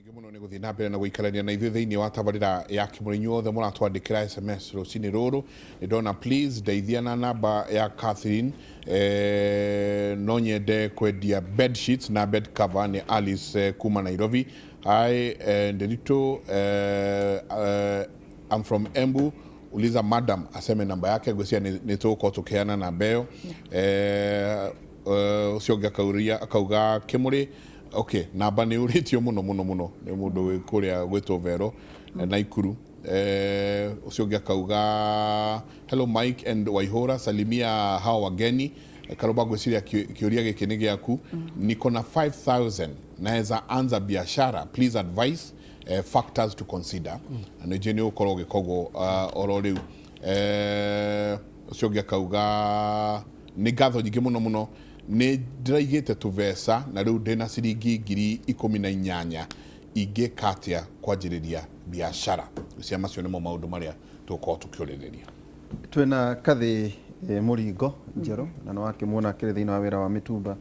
Nyingĩ mũno nĩ gũthiĩ na mbere na gũikarania na ithuĩ thĩinĩ wa tabarĩra ya Kĩmũrĩ. Inyuothe mũratwandĩkĩra SMS rũcinĩ rũrũ, nĩ ndona, please ndeithia na namba ya Catherine, no nyende kwendia bed sheets na bed cover. Nĩ Alice kuma Nairobi. Hi Nderitu, I'm from Embu, uliza madam aseme namba yake. Ngwĩciria nĩ tũgũkorwo tũkĩheana namba ĩyo. Ũcio ũngĩ akauria akauga Kĩmũrĩ, okay, namba nĩ ũrĩtio mũno mũno mũno nĩ mũndũ wĩ kũrĩa gwĩtwo Vero Naikuru. Ũcio ũngĩ akauga, "Hello Mike and Waihũra, salimia hawa wageni." Karũmba, ngwĩciria kĩũria gĩkĩ nĩ gĩaku. "Niko na 5000, naweza anza biashara? Please advice factors to consider." Na nĩ njũĩ nĩ ũgũkorwo ũgĩkogwo oro rĩu. Ũcio ũngĩ akauga, "Nĩ ngatho nyingĩ mũno mũno, nĩ ndĩraigĩte tũbeca na rĩu ndĩna ciringi 18,000, ingĩka atĩa kwanjĩrĩria biashara?" Cia macio nĩmo maũndũ marĩa tũgũkorwo tũkĩũrĩrĩria. Twĩna Kathĩ Mũringo Njerũ, na nĩ wakĩmuona akĩrĩ thĩinĩ wa wĩra wa mĩtumba,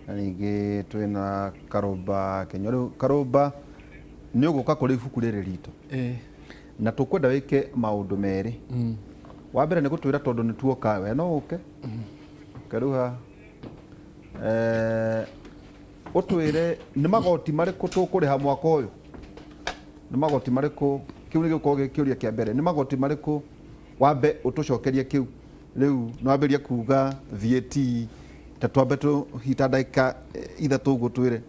na ningĩ twĩna Karũmba Kenywa. Rĩu Karũmba, nĩ ũgũka kũrĩ ibuku rĩrĩ ritũ na tũkwenda wĩke maũndũ merĩ. Wa mbere nĩ gũtwĩra, tondũ nĩ tuoka, we no ũke ũke rĩu haha, ũtwĩre nĩ magoti marĩkũ tũkũrĩha mwaka ũyũ, nĩ magoti marĩkũ. Kĩu nĩ gĩgũkorwo gĩ kĩũria kĩa mbere, nĩ magoti marĩkũ. Wambe ũtũcokerie kĩu. Rĩu nĩ wambĩrĩria kuga VAT, ta twambe tũhita ndagĩka 3 ũguo, twĩre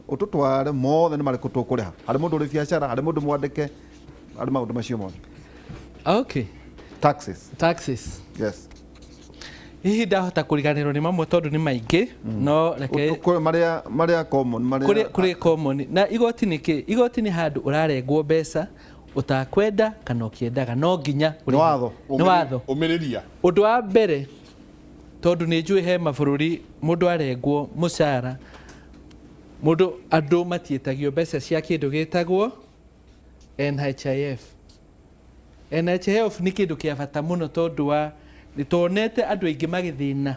ũtũtware mothe nĩ marĩkũ tũkũrĩha, harĩ mũndũ ũrĩ biacara, harĩ mũndũ mwandĩke, harĩ maũndũ macio mothe. Okay. Taxes. Taxes. Yes. Hihi ndahota kũriganĩrwo nĩ mamwe tondũ nĩ maingĩ, no reke Kũrĩ marĩa common, marĩa kũrĩ common. Na igoti nĩ kĩ? Igoti nĩ handũ ũrarengwo mbeca ũtakwenda kana ũkĩendaga, no nginya Nĩ watho. Nĩ watho. Ũmĩrĩria. Ũndũ wa mbere, tondũ nĩ njũĩ he mabũrũri mũndũ arengwo mũcara, mũndũ, andũ matiĩtagio mbeca cia kĩndũ gĩtagwo NHIF. NHIF nĩ kĩndũ kĩa bata mũno tondũ wa nĩ tuonete andũ aingĩ magĩthĩna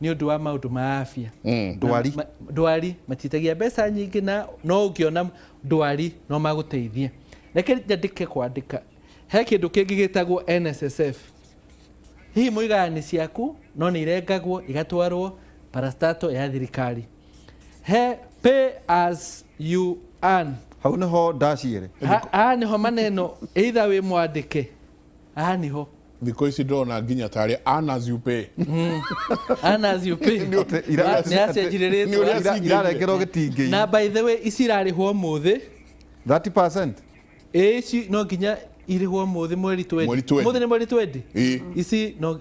nĩ ũndũ wa maũndũ ma afya. Ndwari. Ndwari matiĩtagia mbeca nyingĩ, na no ũngĩona ndwari no magũteithie. Reke nyandĩke kwandĩka, he kĩndũ kĩngĩ gĩtagwo NSSF. Hihi mũigaga nĩ ciaku, no nĩ irengagwo igatwarwo parastatal ya thirikari. He pay as you earn. Hau niho ndaciĩrĩ. Haha nĩho maneno, either wĩ mwandĩke, haha nĩho. Thikũ ici ndĩrona nginya tarĩ earn as you pay. Earn as you pay. Nĩ acenjirie Nĩ ũrĩa rĩtwa. cingĩrire. Irarengerwo gĩtingĩ. Na by the way, ici irarĩhwo ũmũthĩ. 30%. Ĩ, ici no nginya irĩhwo ũmũthĩ mweri 20. Mweri 20. Ũmũthĩ nĩ mweri 20. Ĩ. Ici no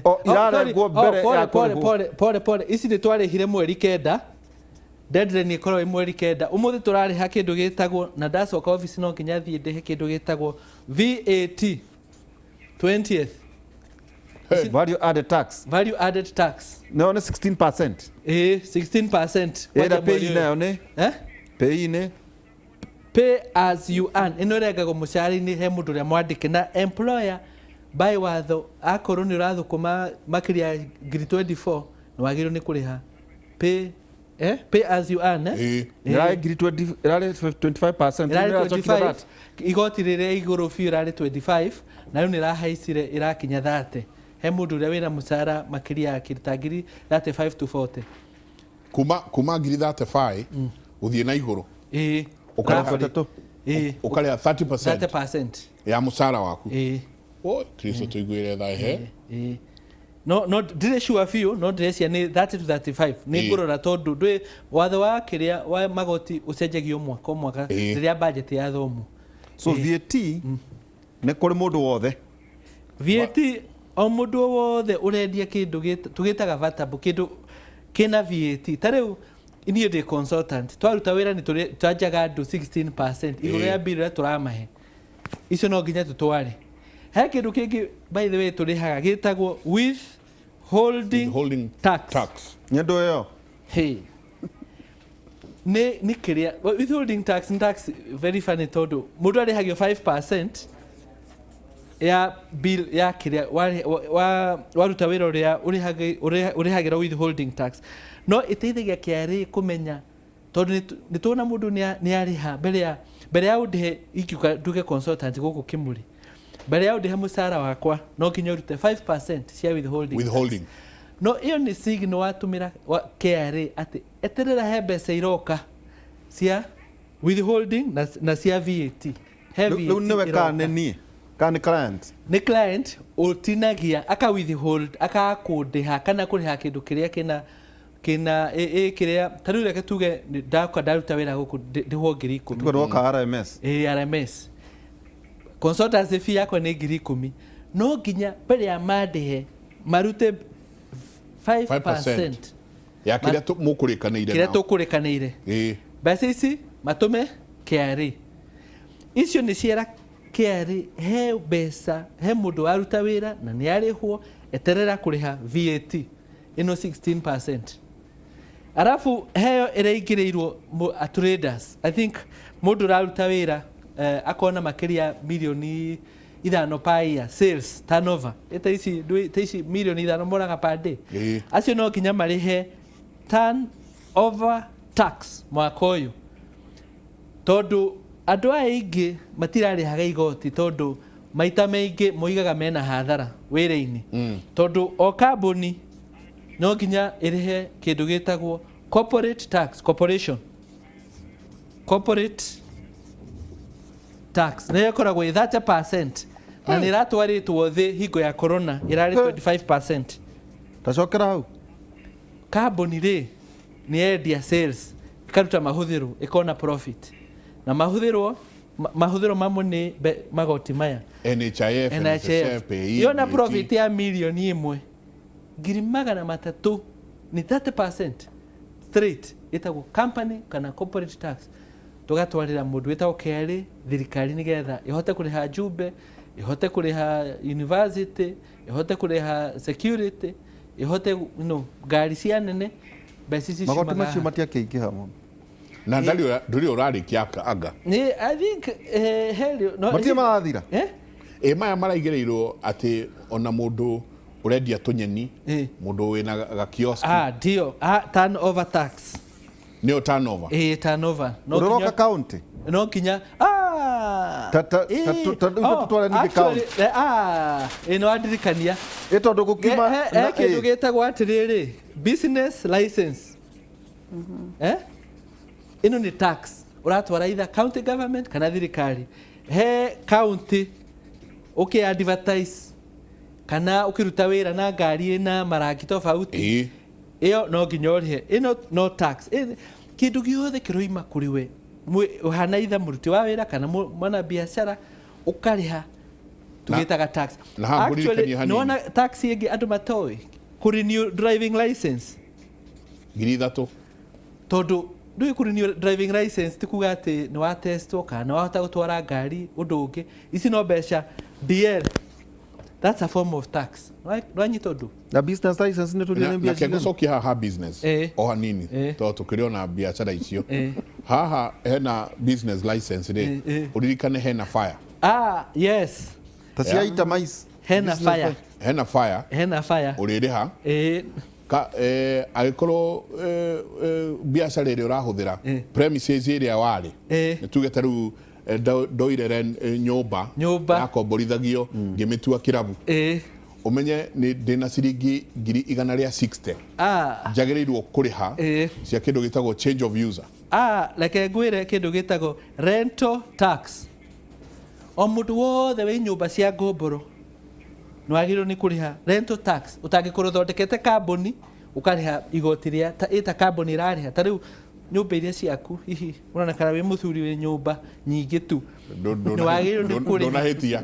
O, irarengwo sorry. mbere Oh, pole, ya pole, kũrĩhwo. pole, pole pole, ici nĩ twarĩhire mweri 9, deadline ĩkorwo ĩ mweri 9. Ũmũthĩ tũrarĩha kĩndũ gĩtagwo, na ndacoka obici no nginya thiĩ ndĩhe kĩndũ gĩtagwo VAT 20th. Value added tax. Value added tax. Nayo nĩ 16%. Ĩ, 16%. Ĩra kwanja mweri pay ũyũ. nayo nĩ Eh? pay nĩ Pay as you earn, ĩno ĩrengagwo mũcara-inĩ he mũndũ ũrĩa mwandĩke na employer. By watho, akorwo nĩ ũrathũkũma makĩria ya ngiri 24, nĩ wagĩrĩirwo nĩ kũrĩha pay as you earn, eh? Ĩ. Ĩrarĩ ngiri 20, ĩrarĩ 25%. Ĩrarĩ ĩracokire 25. that. Igoti rĩrĩa igũrũ biũ ĩrarĩ 25, na rĩu nĩ ĩrahaicire ĩrakinya 30 he mũndũ ũrĩa wĩna mũcara makĩria ya kĩndũ ta ngiri 35 to 40. Kuma ngiri 35 gũthiĩ na igũrũ. Ĩ. Ũkarĩha Roughly. 32. Ĩ. Ũkarĩha 30% 30% ya mũcara waku. Ĩ. Oi, Kristo tũiguĩre tha he. Ĩ. No ndirĩ sure biũ, no ndĩrecia nĩ 30 to 35, nĩ ngũrora, tondũ ndwĩ watho wa kĩrĩa wa magoti ũcenjagio mwaka o mwaka rĩrĩa budget yathomwo. So VAT nĩ kũrĩ mũndũ wothe. VAT, o mũndũ o wothe ũrendia kĩndũ tũgĩtaga vatable, kĩndũ kĩna VAT. Ta rĩu niĩ ndĩ consultant, twaruta wĩra nĩ twanjaga andũ 16% igũrũ rĩa bill ĩrĩa tũramahe. Icio no nginya tũtware. He kĩndũ kĩngĩ, by the way, tũrĩhaga gĩtagwo withholding Withholding tax. Tax. Nĩ ndũ ĩyo. Hey. Nĩ kĩrĩa withholding tax nĩ tax very funny, tondũ mũndũ arĩhagio 5% ya bill ya kĩrĩa waruta wĩra ũrĩa ũrĩhagĩra withholding tax, no ĩteithagia KRA kũmenya. Tondũ nĩ tuona mũndũ nĩ arĩha mbere ya ũndĩhe ingiuga nduge consultant gũkũ Kĩmũrĩ, mbere ya ũndĩhe mũcara wakwa no nginya ũrute 5% cia withholding tax. Withholding. No ĩyo nĩ signal watũmĩra wa KRA atĩ eterera he mbeca iroka cia withholding na cia VAT. He Rĩu VAT nĩwe iroka. Kana nĩ niĩ kana nĩ client? Nĩ client ũtinagia aka withhold akakũndĩha kana kũrĩha kĩndũ kĩrĩa kĩna ĩ kĩrĩa ta rĩu reke tuge ndaka ndaruta wĩra gũkũ ndĩhwo 10,000. Tuge nĩwoka RMS. Ĩ RMS consultancy fee yakwa nĩ 10,000, no nginya mbere ya mandĩhe marute 5% ya kĩrĩa mũkũrĩkanĩire kĩrĩa nao. Tũkũrĩkanĩire. Mbeca ici matũme KRA, icio nĩ ciera KRA he mbeca he mũndũ waruta wĩra na nĩ arĩhwo, eterera kũrĩha VAT ĩno 16%. Arabu heyo ĩraingĩrĩirwo a traders. I think mũndũ ũraruta wĩra akona makĩria 5 mirioni per year sales turnover, ĩta ici ta ici 5 mirioni moraga per day. Acio no nginya marĩhe turnover tax mwaka ũyũ, tondũ andũ aya aingĩ matirarĩhaga igoti, tondũ maita maingĩ moigaga mena hathara wĩra-inĩ. Tondũ o kambuni no nginya ĩrĩhe kĩndũ gĩtagwo corporate tax, corporation corporate tax nĩyo ĩkoragwo ĩ 30%, na nĩ ĩratwarĩtwo thĩ hingo ya corona ĩrarĩ 25%. Tacokera hau. Kambuni rĩ nĩ yendia sales, ĩkaruta mahũthĩro, ĩkona profit, na mahũthĩro mamwe nĩ magoti maya. NHIF, NHIF. NSSF, PAYE, Yona VAT. Profit ya 1,300,000 nĩ 30% straight, ĩtagwo company kana corporate tax, tũgatwarĩra mũndũ wĩtagwo KRA, thirikari, nĩgetha ĩhote kũrĩha njumbe, ĩhote kũrĩha university, ĩhote kũrĩha security, ĩhote ngari cia nene. Mbeca ici Magoti ciumaga macio haha. matiakĩingĩha mũno. Na ndũrĩ ũrarĩkia anga. Nĩ I think he no, Matirĩ marathira. Eh? Ĩ maya maraigĩrĩirwo atĩ ona mũndũ ũrendia tũnyeni, mũndũ wĩna gakioski. Ah, ndio, ah, turnover tax. Nĩyo turnover. Eh, turnover no Ũrĩroka nginya county. No nginya ah Rĩu tũtware ningĩ actually, ah ĩno wandirikania. Ĩ tondũ gũkiuma He kĩndũ gĩtagwo atĩrĩrĩ, business license. Eh, ĩno nĩ tax ũratwara either county government kana thirikari. He county ũkĩ advertise kana ũkĩruta wĩra na ngari ĩna marangi tofauti, ĩyo no nginya ũrĩhe. Ĩno no tax. Kĩndũ gĩothe kĩroima kũrĩ we ũhana either mũruti wa wĩra kana mwana biacara, ũkarĩha tũgĩtaga tax. Na haha ngũririkanie Actually, hanini. nĩwona tax ĩngĩ andũ matoĩ, kũ renew driving license. 3,000. Tondũ ndũĩ kũ renew driving license ti kuga atĩ nĩ watestwo kana nĩ wahota gũtwara ngari. Ũndũ ũngĩ, ici no mbeca DL, that's a form of tax. Nĩwanyita ũndũ? Na business license nĩ tũrĩ nĩ na mbia na cigana? kengũcokia haha business o hanini, tondũ tũkĩrĩ ona biacara icio. Haha hena business license rĩ, ũririkane hena fire. Ah, yes. Ta cia itemize. Hena Business fire. Hena fire. Hena fire. Ũrĩrĩha ka angĩkorwo biacara ĩrĩa ũrahũthĩra, premises ĩrĩa warĩ, nĩ tuge ta rĩu ndoire nyũmba Nyũmba. yakomborithagio ngĩmĩtua kĩrabu, ũmenye nĩ ndĩna ciringi 160,000 njagĩrĩirwo kũrĩha cia kĩndũ gĩtagwo change of user. Ah, reke ngwĩre kĩndũ gĩtagwo rental tax. O mũndũ wothe wĩ nyũmba cia ngomboro nĩ wagĩrĩirwo nĩ kũrĩha rental tax. Ũtangĩkorwo ũthondekete kambuni ũkarĩha igoti rĩa ĩta kambuni ĩrarĩha. Ta rĩu nyũmba iria ciaku hihi ũronekana wĩ mũthuri wĩ nyũmba nyingĩ tu, nĩ wagĩrĩirwo nĩ kũrĩha. Ndũnahĩtia.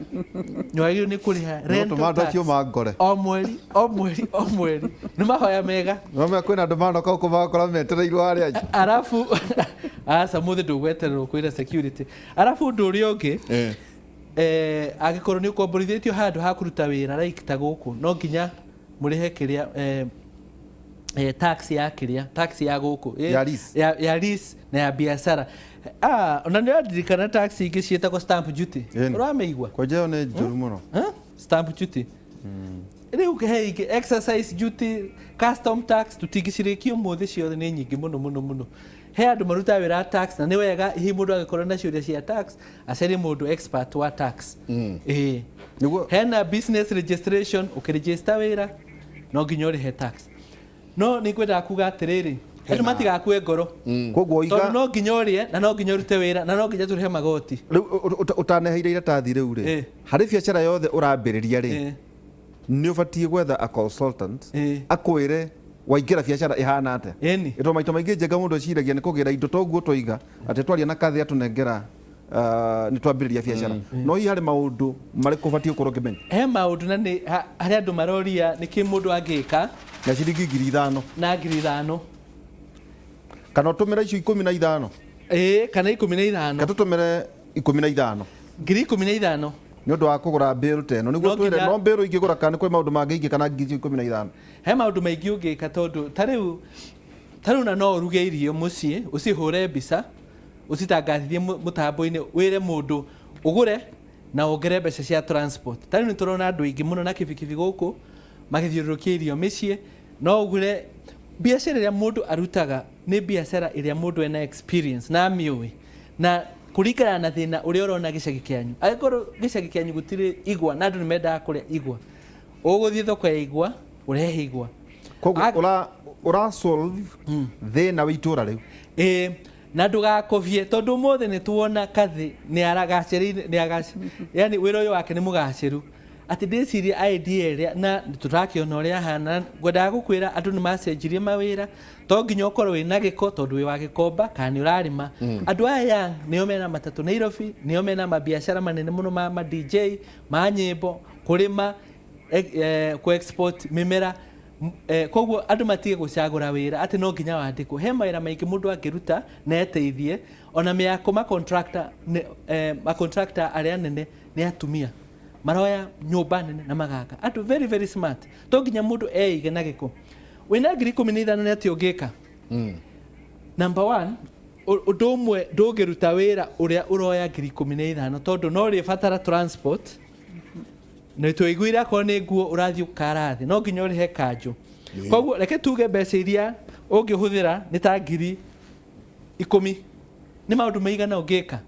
Nĩ wagĩrĩirwo nĩ kũrĩha rental Nĩgũtũma andũ tax acio mangore. O mweri, o mweri, o mweri. Nĩ mahoya mega. Nĩwamenya kwĩna andũ manoka gũkũ magakora metereirwo harĩa nja. Arabu aca mũthĩ ndũgwetererwo kwĩra security. Arabu ũndũ ũrĩa ũngĩ, angĩkorwo nĩ ũkomborithĩtio handũ ha kũruta wĩra like ta gũkũ, no nginya mũrĩhe kĩrĩa tax ya kĩrĩa, tax ya gũkũ. Ya lease. Ya lease na ya biacara. Ah, ona nĩ ndirikana tax ingĩ ciĩtagwo stamp duty. Ĩni. Ũramĩigua? Kwanja ĩyo nĩ njũru mũno. Huh? Stamp duty. Rĩu he ingĩ, exercise duty, custom tax, tũtingĩcirĩkia ũmũthĩ ciothe, nĩ nyingĩ mũno mũno mũno. He andũ marutaga wĩra wa tax, na nĩ wega hihi mũndũ angĩkorwo na ciũria cia tax acarie mũndũ expert wa tax. Ĩĩ. Nĩguo. Hena business registration, ũkĩregister wĩra no nginya ũrĩhe tax. No nĩ ngwendaga kuga atĩrĩrĩ, andũ matigakue ngoro, Koguo tondũ iga no nginya ũrĩe na no nginya ũrute wĩra na no nginya tũrĩhe magoti. Rĩu ũtaneheire iratathi rĩu rĩ, harĩ biacara yothe ũrambĩrĩria rĩ, nĩ ũbatiĩ gwetha a consultant akwĩre waingĩra biacara ĩhana atĩa. Ĩtondũ maita maingĩ njenga mũndũ eciragia nĩ kũgĩra indo toguo twaiga atĩ twaria na kathĩ atũnengera, nĩ twambĩrĩria biacara, no hihi harĩ maũndũ marĩkũ ũbatiĩ gũkorwo ũkĩmenya? He maũndũ, na nĩ harĩ andũ maroria nĩkĩ mũndũ angĩka na ciringi 5,000. Na 5,000. Kana ũtũmĩre icio 15. Ĩĩ, kana 15. Kana tũtũmĩre 15. 15,000. Nĩ ũndũ wa kũgũra mbĩrũ ta ĩno nĩguo No twĩre nginya- no mbĩrũ ingĩgũra kana nĩ kũrĩ maũndũ mangĩ ingĩka na ngiri icio 15? He maũndũ maingĩ ũngĩka, tondũ ta rĩu na no ũruge irio mũciĩ, ũcihũre mbica, ũcitangathithie mũtambo-inĩ, wĩre mũndũ ũgũre na wongere mbeca cia transport. Ta rĩu nĩ tũrona andũ aingĩ mũno na kibikibi gũkũ magĩthiũrũrũkia irio mĩciĩ. No ũgũre biacara ĩrĩa mũndũ arutaga nĩ biacara ĩrĩa mũndũ ena experience na amĩũĩ na kũringana na thĩna ũrĩa ũrona gĩcagi kĩanyu. Angĩkorwo gĩcagi kĩanyu gũtirĩ igwa na andũ nĩ mendaga kũrĩa igwa, ũgũthiĩ thoko ya igwa ũrehe igwa. Koguo ũra solve thĩna wa itũra rĩu. Ĩĩ, na ndũgakobie, tondũ ũmũthĩ nĩ tuona kathĩ nĩ aragacĩrĩire, nĩ agac yani wĩra ũyũ wake nĩ mũgacĩru, atĩ ndĩciria idea ĩrĩa na tũrakĩona ũrĩa ahana. Ngwendaga gũkwĩra andũ nĩ macenjirie mawĩra. To nginya ũkorwo wĩna gĩko tondũ wĩ wa gĩkomba kana nĩ ũrarĩma. Andũ aya young nĩo mena matatũ Nairobi, nĩo mena mabiacara manene mũno ma DJ, ma nyĩmbo, kũrĩma, kũ export mĩmera. Koguo andũ matige gũcagũra wĩra atĩ no nginya wandĩkwo. He mawĩra maingĩ mũndũ angĩruta na eteithie. Ona mĩako, ma contractor arĩa nene nĩ atumia, maroya nyũmba nene na magaka, andũ very very smart. To nginya mũndũ eige na gĩko. Wĩna 15,000 nĩ atĩ ũngĩka? Number one, ũndũ ũmwe, ndũngĩruta wĩra ũrĩa ũroya 15,000, tondũ no rĩbatara transport. Nĩ tũiguire akorwo nĩ nguo ũrathiĩ ũkara thĩ, no nginya ũrĩhe kanjũ. Koguo reke tuge mbeca iria ũngĩhũthĩra nĩ ta 10,000. Nĩ maũndũ maigana ũngĩka?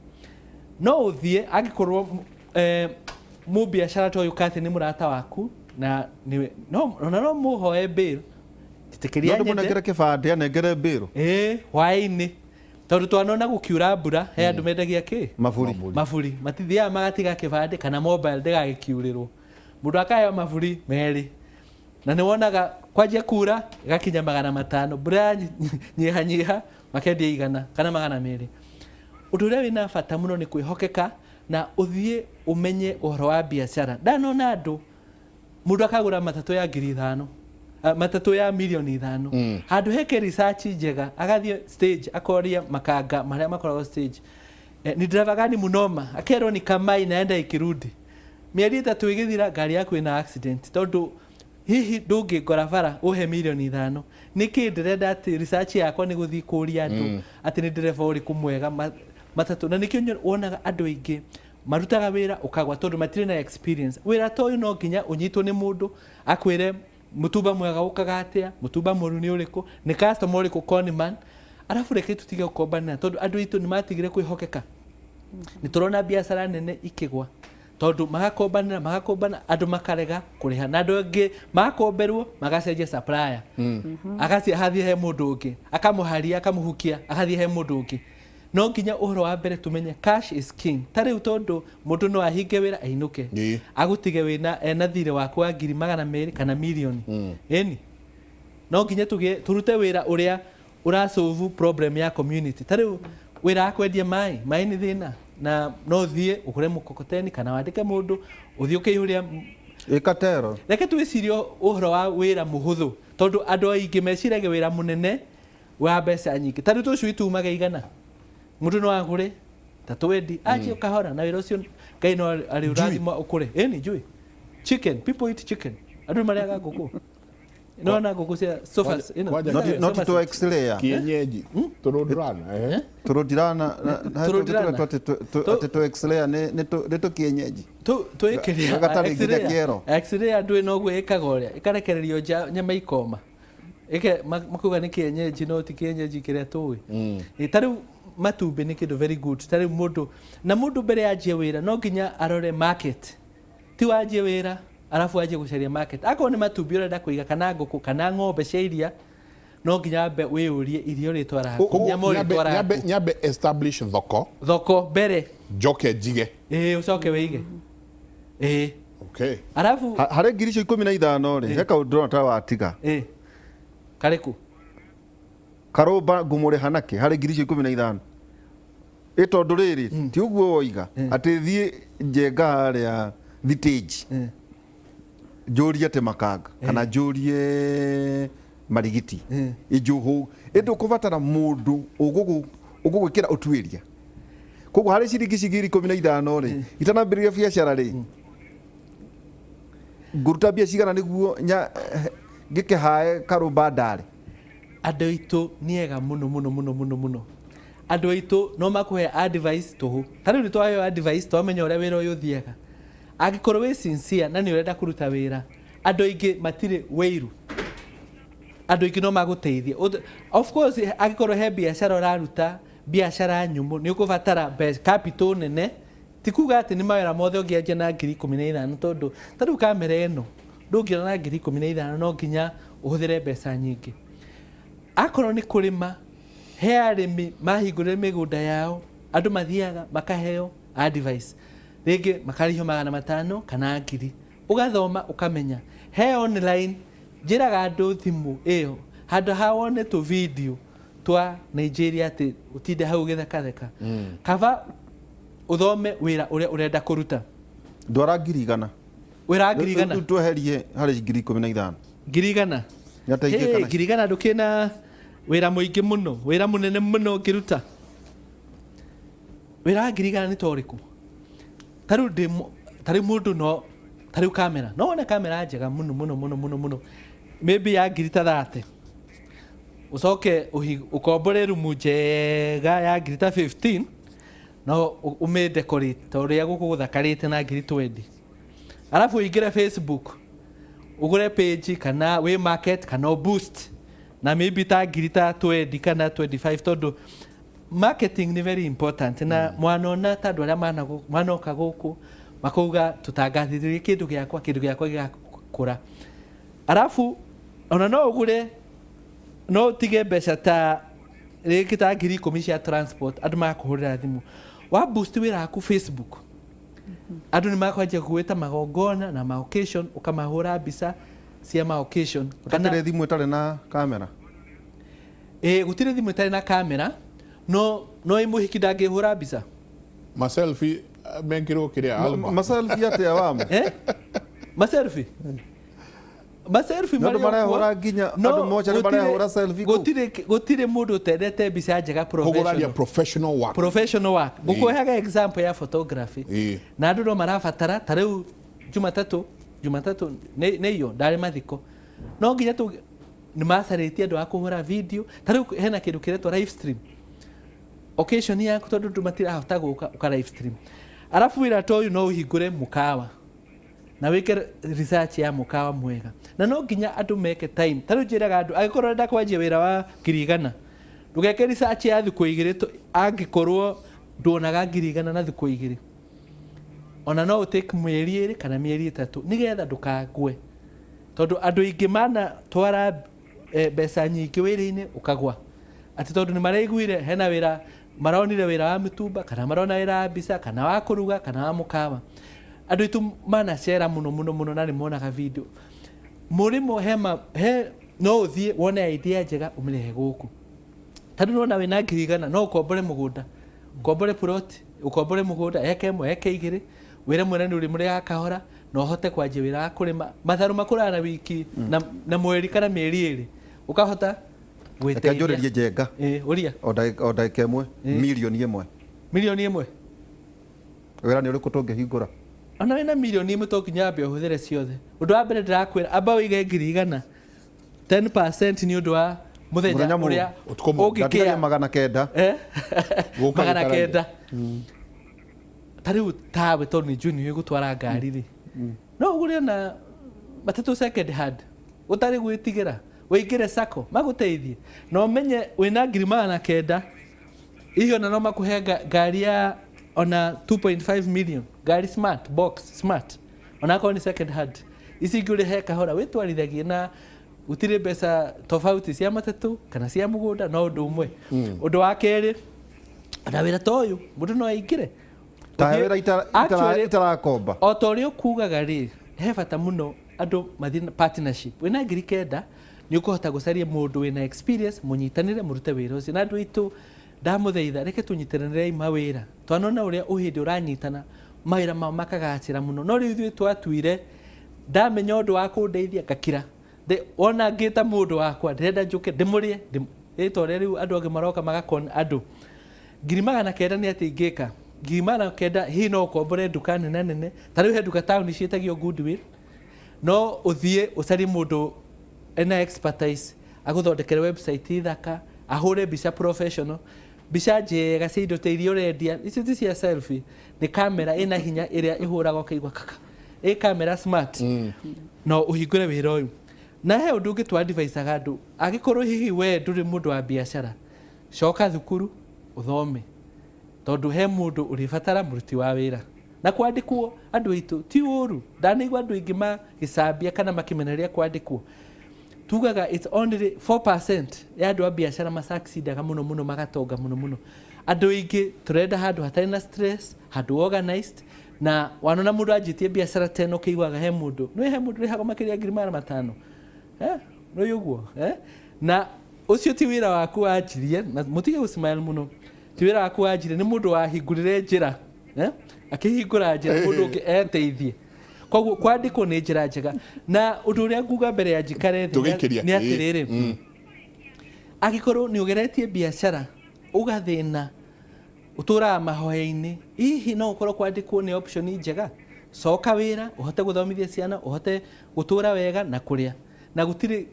No ũthiĩ angĩkorwo mũbiacara ta ũyũ Kathy nĩ mũrata waku na no ona no mũhoe bail. Njĩtĩkĩria No nyende. ndĩmũnengere kĩbandĩ anengere mbĩrũ. Ĩĩ, hwaĩ-inĩ, tondũ twanona gũkiura mbura he andũ mendagia kĩ? Maburi. Maburi. Matithiaga magatiga kĩbandĩ kana mobile ndĩgagĩkiurĩrwo. Mũndũ akaheo maburi merĩ na nĩ wonaga kwanjia kura ĩgakinya 500, mbura nyihanyiha makendia 100 kana 200. Ũndũ ũrĩa wĩna bata mũno nĩ kwĩhokeka na ũthiĩ ũmenye ũhoro wa biacara. Ndanona andũ, mũndũ akagũra matatũ ya 5,000, matatũ ya 5 million, handũ heke research njega, agathiĩ stage akoria makanga marĩa makoragwo stage, ni driver gani munoma? Akerwo ni Kamai, naenda ikirudi. Mĩeri 3 ĩgĩthira, ngari yaku ĩna accident, tondũ hihi ndũngĩngora bara ũhe 5 million. Nĩkĩ ndĩrenda atĩ research yakwa nĩ gũthiĩ kũria andũ atĩ nĩ ndereba ũrĩkũ mwega matatũ? Na nĩkĩo wonaga andũ aingĩ marutaga wĩra ũkagwa, tondũ matirĩ na experience. Wĩra ta ũyũ no nginya ũnyitwo nĩ mũndũ akwĩre mũtumba mwega ũkaga atĩa, mũtumba mũru nĩ ũrĩkũ, nĩ customer ũrĩkũ conman. Arabu reke tũtige gũkombanĩra, tondũ andũ aitũ nĩ matigire kwĩhokeka. Nĩ tũrona biacara nene ikĩgwa tondũ magakombanĩra, magakombana, andũ makarega kũrĩha, na andũ angĩ makomberwo magacenjia supplier, agathiĩ agathiĩ he mũndũ ũngĩ, akamũharia, akamũhukia, agathiĩ he mũndũ ũngĩ. No nginya ũhoro wa mbere tũmenye cash is king. Ta rĩu tondũ mũndũ no ahinge wĩra ainũke, agũtige wĩna ena thirĩ waku wa 200,000 kana mirioni. Ĩni no nginya tũgĩe tũrute wĩra ũrĩa ũrasolve problem ya community. Ta rĩu wĩra wa kwendia maĩ, maĩ nĩ thĩna, na no ũthiĩ ũgũre mũkokoteni kana wandĩke mũndũ ũthiĩ ũkĩihũria. Ĩkatero. Reke twĩcirie ũhoro wa wĩra mũhũthũ, tondũ andũ aingĩ meciragia wĩra mũnene wa mbeca nyingĩ. Ta rĩu tũcui tumaga 100, mũndũ no agũre ta twendi anjie kahora, na wĩra ũcio Ngai no arĩ ũrathima ũkũre. Ĩni njui chicken, people eat chicken, andũ nĩ marĩaga ngũkũ. Nona ngũkũ cia sofas ĩno. Kwanja- Not Sofa to set. x-ray Kienyeji. Tũrũndurana. Eh. tũrũndirana Tũrũndirana. atĩ tũ x-ray nĩ tũkĩenyeji Twĩkĩria Gatarĩ nginya kĩero. X-ray andũ ĩno ũguo ĩkaga ũrĩa ĩkarekererio nja nyama ikoma. Ĩke makauga nĩ kĩenyeji no ti kĩenyeji kĩrĩa tũĩ. Ĩ, ta rĩu matumbĩ nĩ kĩndũ very good. Ta rĩu mũndũ na mũndũ mbere yanjie wĩra no nginya arore market. Ti wanjie wĩra arabu wanjie gũcaria market. Akorwo nĩ matumbĩ ũrenda kũiga kana ngũkũ kana ng'ombe cia iria no nginya wambe wĩyũrie iria ũrĩtwaraga kũ, Koguo nyama ũrĩtwaraga kũ. Nyambe establish thoko, Thoko mbere. njoke njige. Ĩĩ ũcoke wĩige. Ĩĩ. Okay. Arabu Harĩ ngiri icio 15 rĩ, he kaũndũ ndĩrona ta watiga. Ĩĩ. Karĩkũ? Karũmba ngũmũrĩha nakĩ harĩ ngiri icio 15? Ĩ tondũ rĩrĩ, ti ũguo woiga atĩ thiĩ njenga harĩa thitĩnji njũrie atĩ makanga kana njũrie marigiti ĩnjũhũ, ĩndĩ ũkũbatara mũndũ ũgũgwĩkĩra ũtuĩria. Koguo harĩ ciringi ici ngiri 15 rĩ, itanambĩrĩria biacara rĩ, ngũruta mbia cigana nĩguo ngĩke hae karũmba ndarĩ? Andũ aitũ nĩ ega mũno mũno mũno mũno mũno. Andũ aitũ no makũhe advice tũhũ. Ta rĩu nĩ twaheo advice twamenya ũrĩa wĩra ũyũ ũthiaga. Angĩkorwo wĩ sincere na nĩ ũrenda kũruta wĩra, andũ aingĩ matirĩ wĩiru. Andũ aingĩ no magũteithie. Of course angĩkorwo he biacara ũraruta, biacara nyũmũ, nĩ ũkũbatara capital nene. Ti kuga atĩ nĩ mawĩra mothe ũngĩanjia na ngiri 15, tondũ ta rĩu kamera ĩno ndũngĩona na ngiri 15, no nginya ũhũthĩre mbeca nyingĩ. Akorwo nĩ kũrĩma, he arĩmi mahingũrire mĩgũnda yao, andũ mathiaga makaheo advice, rĩngĩ makarĩhio 500 kana ngiri, ũgathoma ũkamenya. He online njĩraga andũ thimũ ĩyo handũ ha wone tũ video twa Nigeria atĩ ũtinde hau ũgĩthekatheka, kaba ũthome wĩra ũrĩa ũrenda kũruta. Ndwara ngiri igana. Wĩra wa ngiri igana? Rĩu tweherie harĩ ngiri 15. Ngiri igana? Nĩateithie Hey, kana- ngiri igana ndũkĩna wĩra mũingĩ mũno, wĩra mũnene mũno ũngĩruta. Wĩra wa ngiri igana nĩ ta ũrĩkũ? Ta rĩu ndĩ ta rĩu mũndũ no, ta rĩu kamera, no wone kamera njega mũno mũno mũno mũno mũno, maybe ya ngiri ta 30. Ũcoke ũkombore rumu njega ya ngiri ta 15, no ũmĩ decorate ta ũrĩa gũkũ gũthakarĩte na ngiri 20. Arabu ũingĩre Facebook, ũgũre page kana wĩ market kana boost na maybe ta ngiri ta 20 kana 25, tondũ marketing ni very important. Na mwanona ta andũ arĩa manoka gũkũ makauga tũtangathĩrĩrie kĩndũ gĩakwa, kĩndũ gĩakwa gĩgakũra. Arabu ona no ũgũre, no ũtige mbeca ta rĩngĩ ta ngiri 10 cia transport, andũ magakũhũrĩra thimũ. Wa boost wĩra waku Facebook, andũ nĩ makwanjia gwĩta magongona na ma occasion, ũkamahũra mbica cia ma occasion. Kana thimũ ĩtarĩ na kamera? Ĩĩ, gũtirĩ thimũ ĩtarĩ na kamera, no ĩ mũhiki ndangĩhũra mbica. Ma selfie mekĩrwo kĩrĩa album. Ma selfie atĩa wamu? Ma selfie? Ma selfie Nĩ andũ marĩ o kuo. marehũra nginya, No, andũ mocha nĩ marehũra selfie kũu. Gũtirĩ mũndũ ũtendete mbica njega Koguo ũraria professional. professional work. Professional work. Ngũkũheaga example ya photography. Na andũ no marabatara, ta rĩu Jumatatũ nĩ iyo ndarĩ mathiko. No nginya nĩ macarĩtie andũ a kũhũra video. Ta rĩu hena kĩndũ kĩretwo live stream. Occasion yaku tondũ andũ matirahota gũka, ũka live stream. Arabu wĩra ta ũyũ no ũhingũre mũkawa. Na wĩke research ya mũkawa mwega. Na no nginya andũ meke time. Ta rĩu njĩraga andũ, angĩkorwo ũrenda kwanjia wĩra wa ngiri igana, ndũgeke research ya thikũ igĩrĩ angĩkorwo nduonaga ngiri igana na thikũ igĩrĩ. Ona no ũtake mĩeri ĩrĩ kana mĩeri ĩtatũ nĩgetha ndũkague. Tondũ andũ aingĩ manatwara mbeca nyingĩ wĩra-inĩ ũkagwa. Atĩ tondũ nĩ maraiguire hena wĩra, maronire wĩra wa mĩtumba, kana marona wĩra wa mbica, kana wa kũruga, kana wa mũkawa. Andũ aitũ manacera mũno mũno mũno na nĩ monaga video. Mũrĩmo he no ũthiĩ wone idea njega ũmĩrehe gũkũ. Ta rĩu nĩwona wĩna ngiri igana, no ũkombore mũgũnda, ũkombore plot, ũkombore mũgũnda, eka ĩmwe, eka igĩrĩ, wĩre mwene nĩ ũrĩmũrĩhaga kahora, na ũhote kwanjia wĩra wa kũrĩma. Matharũ makũraga na wiki, na mweri kana mĩeri ĩrĩ, ũkahota Reke njũrĩrie Njenga. Ĩĩ, ũria. O ndagĩka ĩmwe, mirioni ĩmwe. Mirioni ĩmwe? Wĩra nĩ ũrĩkũ tũngĩhingũra? Ona wĩna mirioni ĩmwe to nginya wambe ũhũthĩre ciothe. Ũndũ wa mbere ndĩrakwĩra, amba ũige ngiri igana. 10% nĩ ũndũ wa mũthenya Mũthenya mũũru. ũrĩa Ũtukũ mũũru. Ndatigaria ũngĩkĩa 900. Eh? Gũka magana gĩtaraire. kenda ta rĩu tawe tondũ nĩ njũĩ nĩ gũtwara ngari rĩ, no ũgũre na matatũ second hand ũtarĩ gwĩtigĩra, ũingĩre sacco magũteithie na ũmenye wĩna 900,000, hihi ona no makũhe ngari ya ona 2.5 million, ngari smart box smart, onakorwo nĩ second hand, ici ingĩ ũrĩhe kahora wĩtwarithagie na gũtirĩ mbeca tofauti cia matatũ kana cia mũgũnda, no ũndũ ũmwe. Ũndũ wa kerĩ, ona wĩra ta ũyũ mũndũ no aingĩre. Ta Ũthiĩ- wĩra Actually, itarakomba. o ta ũrĩa ũkugaga rĩ, he bata mũno andũ mathiĩ na partnership. Wĩna 9,000 nĩ ũkũhota gũcaria mũndũ wĩna experience, mũnyitanĩre mũrute wĩra ũcio. Na andũ aitũ ndamũthaitha, reke tũnyitanĩrei mawĩra. Twanona ũrĩa ũhĩndĩ ũranyitana mawĩra mao makagacĩra mũno, no rĩu ithuĩ twatuire ndamenya ũndũ wa kũndeithia ngakira. Wona ngĩta mũndũ wakwa ndĩrenda njũke ndĩmũrĩe rĩtwa ũrĩa rĩu andũ angĩ maroka magakon andũ 900,000 nĩ atĩ ingĩka 900,000, hihi no ũkombore nduka nene nene. Ta rĩu he nduka taũni ciĩtagio Goodwill, no ũthiĩ ũcarie mũndũ ena expertise agũthondekere website thaka, ahũre mbica professional, mbica njega cia indo ta iria ũrendia. Icio ti cia selfie, nĩ kamera ĩna hinya ĩrĩa ĩhũraga ũkaigua kaka ĩ kamera smart. No ũhingũre wĩra ũyũ. Na he ũndũ ũngĩ twadvisaga andũ, angĩkorwo hihi we ndũrĩ mũndũ wa biacara, coka thukuru ũthome, tondũ he mũndũ ũrĩbatara mũruti wa wĩra. Na kwandĩkwo andũ aitũ ti ũru, ndanaigua andũ aingĩ magĩcambia kana makĩmenereria kwandĩkwo. Tugaga it's only 4% ya andũ a biacara masucceedaga mũno mũno, magatonga mũno mũno. Andũ aingĩ tũrenda handũ hatarĩ na stress, handũ organized. Na wanona mũndũ anjĩtie biacara tena ũkĩiguaga he mũndũ nĩ he mũndũ ũrĩhagwo makĩria 500,000, eh, nĩ ũguo, eh? Na ũcio ti wĩra waku wanjirie, na mũtige gũsmile mũno, ti wĩra waku wanjirie, nĩ mũndũ wahingũrire njĩra, eh? Akĩhingũra njĩra mũndũ ũngĩ eteithie. Koguo kwandĩkwo nĩ njĩra njega. Na ũndũ ũrĩa nguga mbere ya njikare thĩ Tũgĩikĩria. nĩ atĩrĩrĩ, angĩkorwo nĩ ũgeretie biacara ũgathĩna, ũtũraga mahoya-inĩ, hihi no ũkorwo kwandĩkwo nĩ option njega. Coka wĩra ũhote gũthomithia ciana, ũhote gũtũra wega na kũrĩa, na gũtirĩ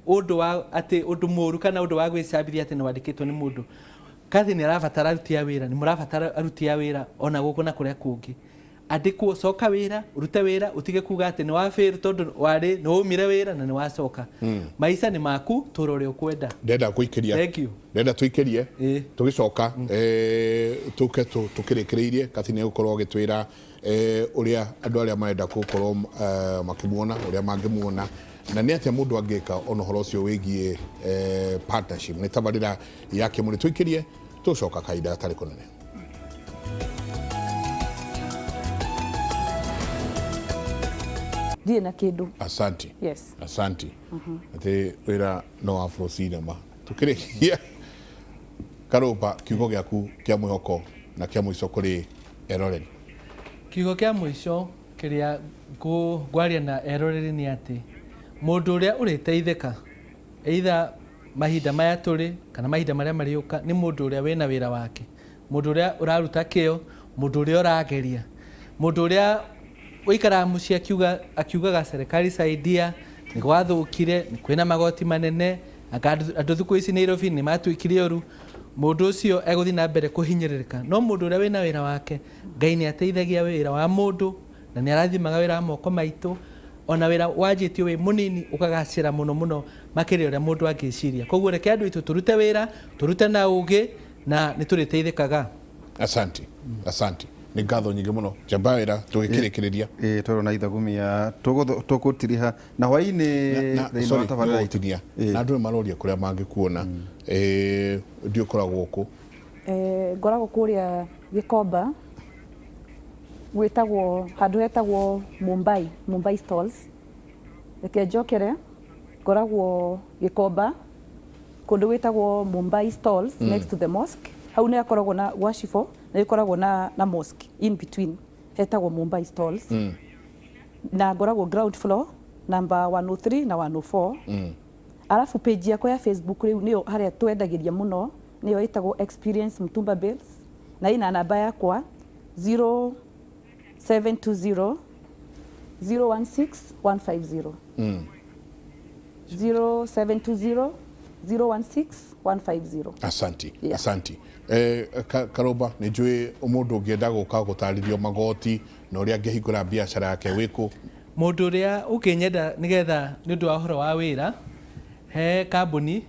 ũndũ wa atĩ ũndũ mũru kana ũndũ wa gwĩcambithia atĩ nĩ wandĩkĩtwo nĩ mũndũ. Kathi nĩ arabatara aruti a wĩra, nĩ mũrabatara aruti a wĩra ona gũkũ na kũrĩa kũngĩ. Andĩkwo, coka wĩra, ũrute wĩra, ũtige kuga atĩ nĩ wa fail tondũ warĩ nĩ waumire wĩra na nĩ wacoka. Maica nĩ maku, tũra ũrĩa ũkwenda. Ndenda kũikĩria. Thank you. Ndenda tũikĩrie. Ĩĩ. Tũgĩcoka tũke tũkĩrĩkĩrĩirie Kathi nĩ egũkorwo agĩtwĩra ũrĩa andũ arĩa marenda gũkorwo makĩmuona, ũrĩa mangĩmuona, na nĩ atĩa mũndũ angĩka ona ũhoro ũcio wĩgiĩ partnership. Nĩ tabarĩra ya Kĩmũrĩ, tũikĩrie, tũcoka kahinda gatarĩ kũnene. Ndirĩ na kĩndũ. Asanti. Yes. Asanti. Atĩ wĩra no Afro Cinema. Tũkĩrĩkia Karũmba, kiugo gĩaku kĩa mwĩhoko na kĩa mũico kũrĩ eroreri. Kiugo kĩa mũico kĩrĩa ngwaria na eroreri nĩ atĩ mũndũ ũrĩa ũrĩteithĩka either mahinda maya tũrĩ kana mahinda marĩa marĩũka nĩ mũndũ ũrĩa wĩna wĩra wake, mũndũ ũrĩa ũraruta kĩo, mũndũ ũrĩa ũrageria, mũndũ ũrĩa ũikaraga mũciĩ akiugaga serikali saidia, nĩ gwathũkire, nĩ kwĩna magoti manene, anga andũ thikũ ici Nairobi nĩ matuĩkire ũru. Mũndũ ũcio egũthiĩ na mbere kũhinyĩrĩrĩka. No mũndũ ũrĩa wĩna wĩra wake, Ngai nĩ ateithagia wĩra wa mũndũ na nĩ arathimaga wĩra wa moko maitũ. Ona wĩra wanjĩtio wĩ mũnini ũkagacĩra mũno mũno makĩria ũrĩa mũndũ angĩciria. Koguo reke andũ aitũ tũrute wĩra, tũrute na ũgĩ, na nĩ tũrĩteithĩkaga. Asanti. Asanti. Nĩ ngatho nyingĩ mũno. Njamba wĩra tũgĩkĩrĩkĩrĩria. Ĩĩ, twerwo na ithagumia tũgũtiriha na hwaĩ-inĩ Na, thĩinĩ wa sorry, tabarĩra itũ. nĩgũtinia. Ĩĩ. Na andũ nĩ maroria kũrĩa mangĩkuona. Ndiũ ũkoragwo kũ? Ngoragwo kũrĩa Gĩkomba, gwĩtagwo handũ hetagwo Mumbai, Mumbai Stalls. Reke njokere, ngoragwo Gĩkomba, kũndũ gwĩtagwo Mumbai Stalls, next to the mosque. Hau nĩ hakoragwo na gwa Shifo, nĩ gũkoragwo na mosque in between, hetagwo Mumbai Stalls. Na ngoragwo ground floor number 103 na 104. Alafu page yakwa ya Facebook rĩu nĩyo harĩa twendagĩria mũno, nĩyo ĩtagwo Experience Mtumba Bales, na ĩna namba yakwa 0720 016 150. 0720 016 150. Asanti. Yeah. Asanti. Karũmba, nĩ njũĩ mũndũ ũngĩenda gũka gũtarĩrio magoti na ũrĩa angĩhingũra biacara yake wĩkũ? Mũndũ ũrĩa ũngĩnyenda nĩgetha nĩ ũndũ wa ũhoro wa wĩra, he kambuni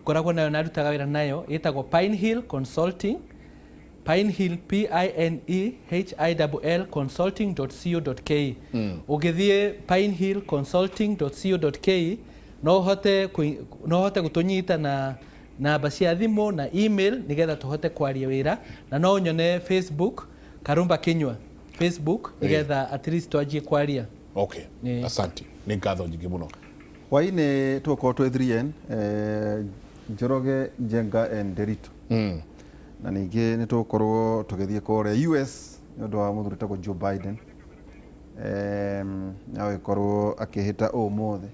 ngoragwo nayo na ndutaga wĩra nayo ĩtagwo Pine Hill Consulting, Pine Hill P I N E H I L L consulting.co.ke. Ũngĩthiĩ pinehillconsulting.co.ke no ũhote no ũhote gũtũnyita na namba cia thimũ na email nĩgetha tũhote kwaria wĩra, na no ũnyone Facebook, Karumba Kinyua Facebook, nĩgetha at least twanjie kwaria. Okay. Ĩĩ. Asanti, nĩ ngatho nyingĩ mũno. Hwainĩ tũgũkorwo twĩ 3N, Njoroge, Njenga and Nderitu, na ningĩ nĩ tũgũkorwo tũgĩthiĩ kũrĩa US nĩ ũndũ wa mũthuri wĩtagwo Joe Biden, nĩ agũgĩkorwo akĩhĩta ũmũthĩ,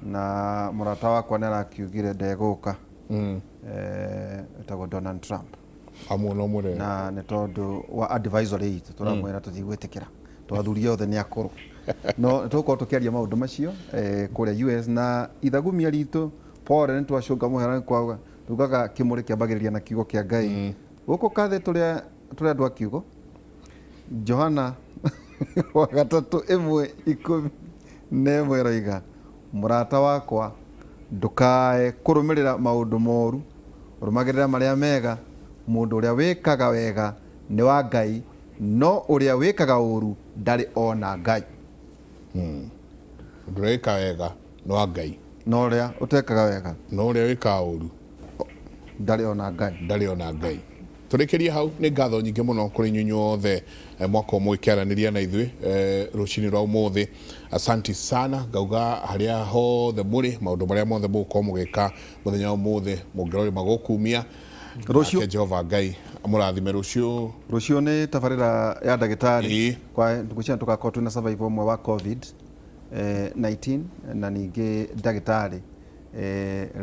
na mũrata wakwa nĩ arakiugire ndegũka, wĩtagwo Donald Trump. Amwe no mwĩre. Na nĩ tondũ wa advisory itũ tũramwĩra tũtigwĩtĩkĩra tondũ athuri othe nĩ akũrũ, no nĩ tũgũkorwo tũkĩaria maũndũ macio kũrĩa US. Na ithagumia ritũ pore nĩ twacũnga mũhera, nĩ kwauga tugaga kĩmũrĩ kĩambagĩrĩria na kiugo kĩa Ngai. Gũkũ kathĩ tũrĩa tũrĩ andũ a kiugo, Johana wa gatatũ 1:11 ĩroiga, "Mũrata wakwa, ndũkae kũrũmĩrĩra maũndũ moru, rũmagĩrĩra marĩa mega. Mũndũ ũrĩa wĩkaga wega nĩ wa Ngai, no ũrĩa wĩkaga ũru ndarĩ ona Ngai." Ũndũ ũrĩa wĩkaga wega nĩ wa Ngai. No ũrĩa ũtekaga wega no ũrĩa wĩkaga ũru ndarĩ ona Ngai. Ndarĩ ona Ngai. Tũrĩkĩrie hau. Nĩ ngatho nyingĩ mũno kũrĩ inyuĩ inyuothe, mwakorwo mũgĩkĩaranĩria na ithuĩ rũcinĩ rwa ũmũthĩ. Asanti sana. Ngauga harĩa hothe mũrĩ, maũndũ marĩa mothe mũgũkorwo mũgĩka mũthenya wa ũmũthĩ, mũngĩrorĩma gũkumia Rũciũ. Nake Jehova Ngai amũrathime. Rũciũ. Rũciũ nĩ tabarĩra ya ndagĩtarĩ. Kwa ngwĩciria tũgakorwo twĩna survivor ũmwe wa COVID 19, na ningĩ ndagĩtarĩ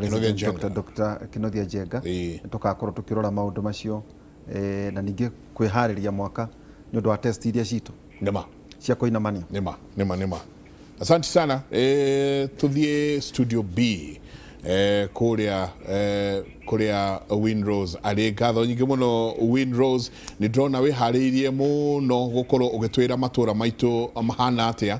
resident Njenga. Dr. Kinothia Njenga. Tũgakorwo tũkĩrora maũndũ macio, na ningĩ kwĩharĩria mwaka nĩ ũndũ wa test iria citũ nĩma cia kũinamania. Nĩma, nĩma, nĩma. Asante sana. Tuthiĩ studio B, kũrĩa kũrĩa Winrose arĩ. Ngatho nyingĩ mũno, Winrose. Nĩ ndĩrona wĩharĩirie mũno gũkorwo ũgĩtwĩra matũra maitũ mahana atĩa.